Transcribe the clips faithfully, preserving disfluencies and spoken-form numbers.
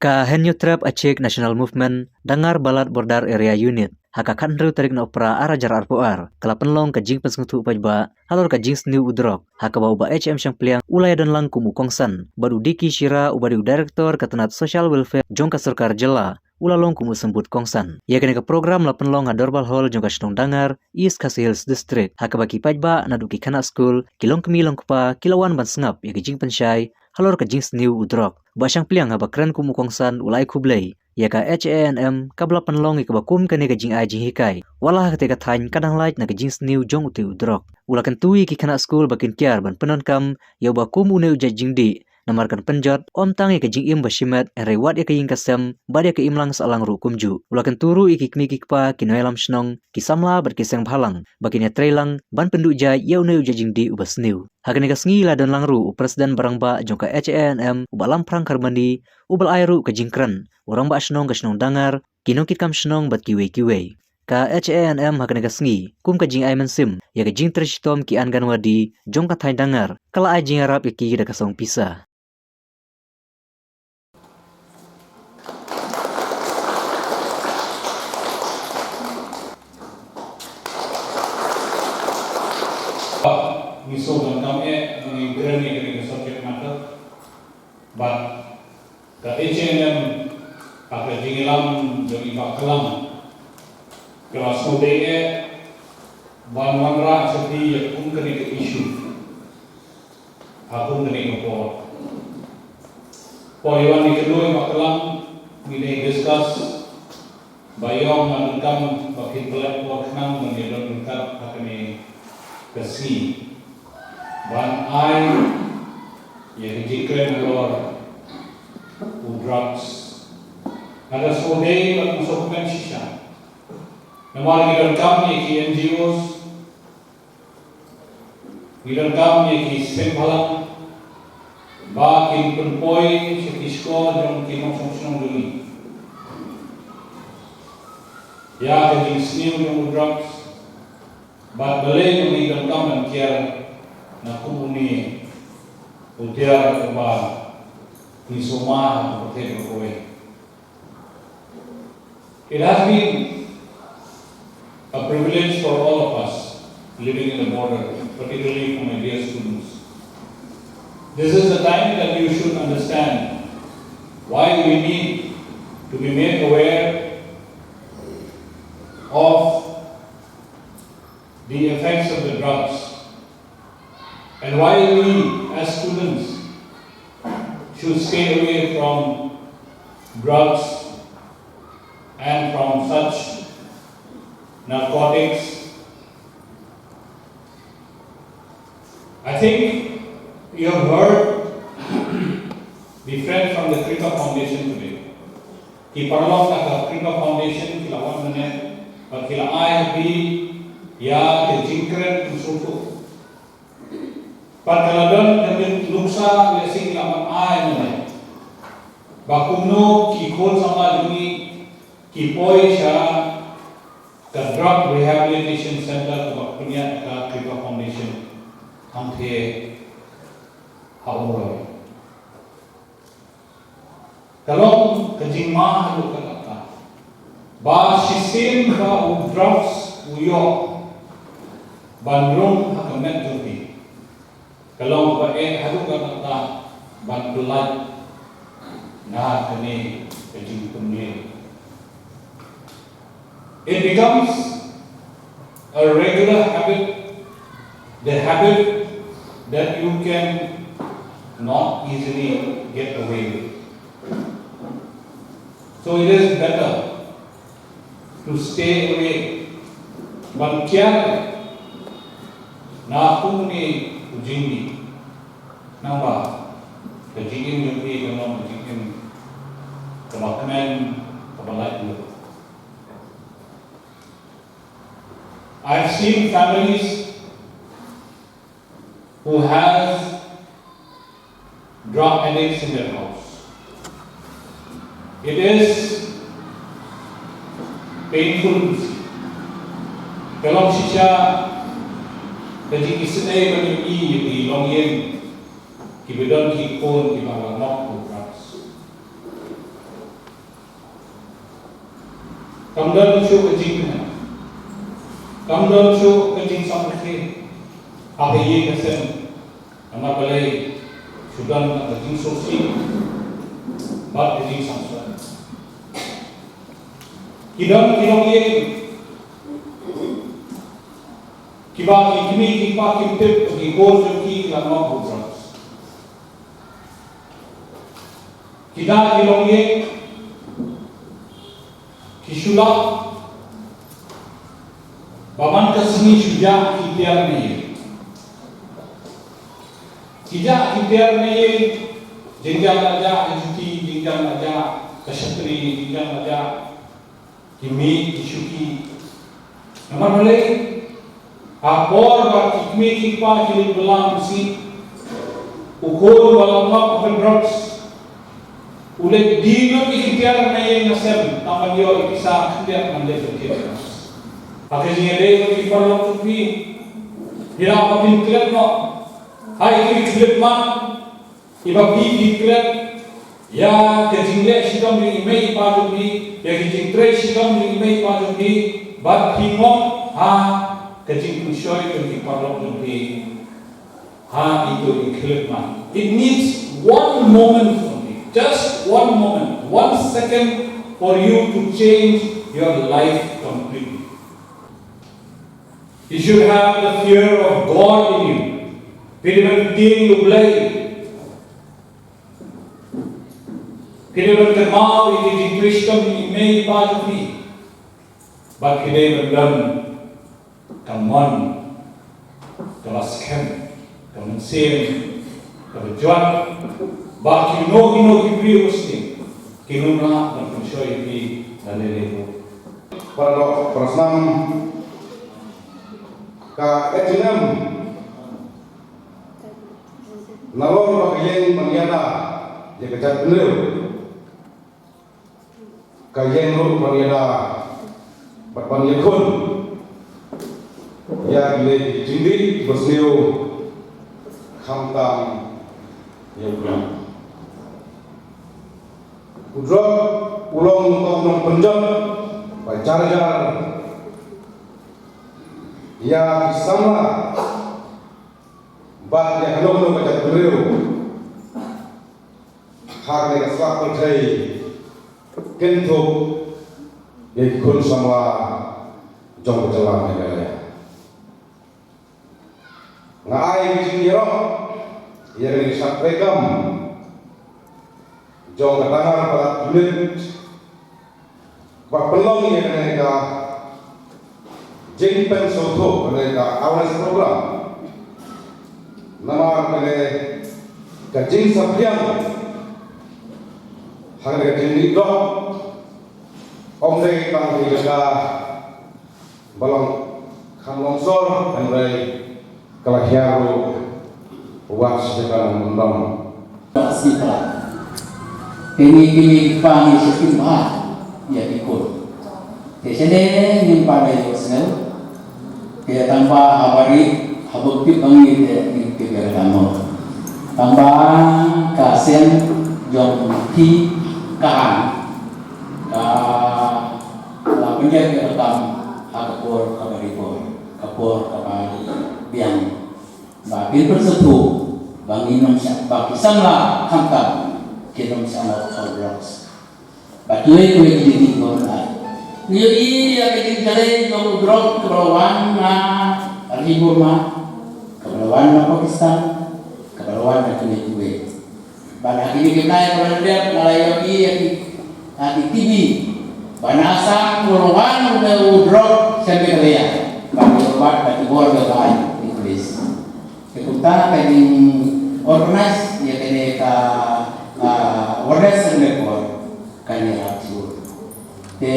Ka Hynñiewtrep Achik National Movement, Dangar Balat Border Area Unit, ha ka khathynriew tarik Nohprah arhajar arphew ar, ka la pynlong ka jingpynsngewthuh paidbah halor ka jingsniew u drok, ha kaba u Bah H M Shangpliang u la ïadon lang kum u kongsan, bad u D K Shira uba dei u Director ka tnat Social Welfare jong ka sorkar jylla u la long kum u symbud kongsan. Ïa kane ka program la pynlong ha Dorbar Hall jong ka shnong Dangar, East Khasi Hills District, ha kaba ki paidbah naduh ki khynnah skul, ki longkmie longkpa, ki la wan ban sngap ïa ka jingpynshai halor ka jingsniew u drok. Bah Shangpliang haba kren kum u kongsan u la ai khublei ïa ka H A N M kaba la pynlong ïa kaba kum kane ka jingai jinghikai, wat la ha katei ka thaiñ ka dang lait na ka jingsniew jong utei u drok. U la kyntu ïa ki khynnah skul ba kin kiar ban pyndonkam ïa uba kum une u jait jingdih, namar kan pynjot ym tang ïa ka jingim ba shimet, hynrei wat ïa ka ïing ka sem bad ïa ka imlang sahlang ruh kumjuh. U la kyntu ruh ïa ki kmie ki kpa, ki nongïalam shnong, ki samla bad ki seng bhalang ba kin ïatreilang ban pynduh jait ïa une u jait jingdih uba sniew. Ha kane ka sngi la don lang ruh u President ba rangbah jong ka H A N M, u Bah Lamphrang Kharmani, uba la ai ruh ka jingkren u Rangbah Shnong ka shnong Dangar, ki nongkitkam shnong bad kiwei kiwei. Ka H A N M ha kane ka sngi kum ka jingai mynsiem ïa ka jingtrei shitom ki Anganwadi jong ka thaiñ Dangar, ka la ai jingïarap ïa ki da ka song pisa. Ngi sngewbha ban kam eh, ngi kren ïa kane ka subject matter. Bad ka H A N M ha ka jingïalam jong i Bah Klam, ka la sngewdei eh ban wanrah sha phi ïa kum kane ka issue ha kum kane ka por. Por ïa wan ïa kano ïa Bah Klam, ngi dei discuss ba ïong nga donkam ba phin pynlait por khnang ban ïa don ryngkat ha kane ka sngi ban ai ïa ka jingkren halor u drugs. Nga da sngewdei bad nga sngewkmen shisha namar ngi donkam ïa ki N G Os, ngi donkam ïa ki seng bhalang ba kin pynpoi sha ki shkor jong ki nongshong shnong jong ngi ïa ka jingsniew jong u drugs. Bad balei ngi donkam ban kiar na kum une u tiar uba ngi sumar ha ka pyrthei baroh kawei. It has been a privilege for all of us living in the border, particularly for my dear students. This is the time that you should understand why we need to be made aware of the effects of the drugs and why we as students should stay away from drugs and from such narcotics. I think you have heard the friend from the Kripa Foundation today. Ki paralok na ka Kripa Foundation ki la wan mynne bad ki la ai ha phi ïa ka jingkren pynsngewthuh. Bad ka la don ka nuksa lehse ki la wan ai mynne ba kumno ki khun samla jong ngi ki poi sha ka Drug Rehabilitation Center kaba pynïaid da ka Kripa Foundation hangtei ha Umroi. Ka long ka jingma haduh katta katta ba shisien ba u drugs u ïoh ban rung ha ka met jong phi, ka long kaba eh haduh katta katta ban pyllait na kane ka jingpynïaid. It becomes a regular habit, the habit that you can not easily get away with. So it is better to stay away, ban kiar na kum une u jingdih. Namar ka jingim jong phi ka long ka jingim kaba kmen, kaba laitluid. I've seen families who have drug addicts in their house. It is painful to see. Ka long shisha ka jingisynei ban ïohi ïa ki longïing kiba don ki khun kiba la nok drugs. Kam don shuh ka jingkmen, kam don shuh ka jingsngewsih ha ka ïing ka sem. Namar balei? Shu don ka jingsngewsih bad ka jingsngewsih. Ki don ki longïing kiba ki kmie ki kpa kim tip ba ki khun jong ki ki la long drugs. Ki da ki longïing ki shu lap ba man ka sngi shu jah ki tiar ne ïing. Ki jah ki tiar ne ïing, jingïalang la jah ka juti, jingïalang la jah ka shakri, jingïalang la jah ki mih ki shuki. Namar balei? Ha por ba ki kmie ki kpa ki leit bylla mynsiem, u khun ba la long ha drugs u leit die lut ïa ki tiar na ïing na sem, tang ban ïoh ïa ki pisa khyndiat ban leit ïa ki drugs. Ha ka jingïadei bad ki paralok jong phi, phi lah ban pynklet noh ha ïa ki khyllipmat. Iba phi phi klet ïa ka jingleh shitom jong i mei i pa jong phi, ïa ka jingtrei shitom jong i mei i pa jong phi, bad phi ngop ha ka jingpynshoi jong ki paralok jong phi ha ito i khyllipmat. It needs one moment only, just one moment, one second for you to change your life completely. You should have the fear of God in you. Phi dei ban tieng ïa U Blei. Phi dei ban kynmaw ïa ki jingtrei shitom jong i mei i pa jong phi. Bad phi dei ban don ka mon kaba skhem, ka mynsiem kaba jwat, ba kino kino ki briew ba sngewsih kin ym lah ban pynshoi ïa phi da lei lei ruh. Para doh para snam, ka H N M nalor ba ka ïeng ban ïada ïa ka jaitbynriew, ka ïeng ruh ban ïada bad ban ïakhun ïa kine ki jingdih basniew, khamtam ïa u drok. U drok u long uta u nongpynjot ba jar jar ïa ki samla bad ïa kano kano ka jaitbynriew ha kane ka sla pyrthei, kynthup ïa ki khun samla jong ka jylla Meghalaya. Nga ai ka jingïaroh ïa kane ka shad treikam jong ka Dangar Palat Unit, ba pynlong ïa kane ka jingpynsngewthuh, kane ka awareness program. Namar kane ka jingsaphriang ha kane ka jingdih doh ym dei tang ïa ka ba long kham long sor, hynrei ka la hiar ruh wat sha ka nongdom. Sngewbha. Kine ki mei ki pa ngi sngewbha ïa ki khun. Te shane ngim pat ïohsngew. Te tang ba haba ri haba tip ba ngi te ngim tip ïa ka mo. Tang ba ka seng jong phi ka hang ka la pynjah ïa ka kam ha ka por kaba ri bor, ka por kaba biang. Ba phin pynsngewthuh ba ngin ym shah, ba ki samla khamtam kin ym shah ngop ha u drugs. Ba kiwei kiwei ki dei ki bym ai. Ngi ïohi ïa ka jingjalei jong u drug kaba la wan na ri Burma, kaba la wan na Pakistan, kaba la wan na kiwei kiwei. Bad ha kine ki bnai ba la dep nga la ïohi ha ki, ha ki T V ba na Assam u la wan une u drug sha Meghalaya. Bad u la wad bad ki bor ki bai ki police. Te kumta ka jing organize ïa kane ka, ah, awareness sha kane ka por. Kan ïarap shuh. Te,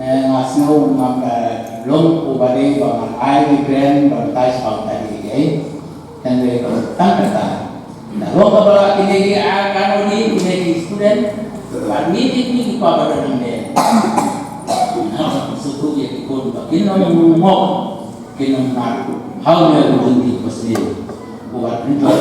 eh, nga sngew ngam da long uba dei ba ngan ai ïa ki brand ba ngan tai sha ba ngan tai ïa ki, eh. Kan dei ba tang kata. Na long kaba lah kine ki, ah, kan uni kine ki student. Ba ngi ki, ki, ki pa ba da nang dei. Nga sngewthuh ïa ki khun ba kin long ngok. Kin ym mad ha une u lynti basniew. U wat pynjot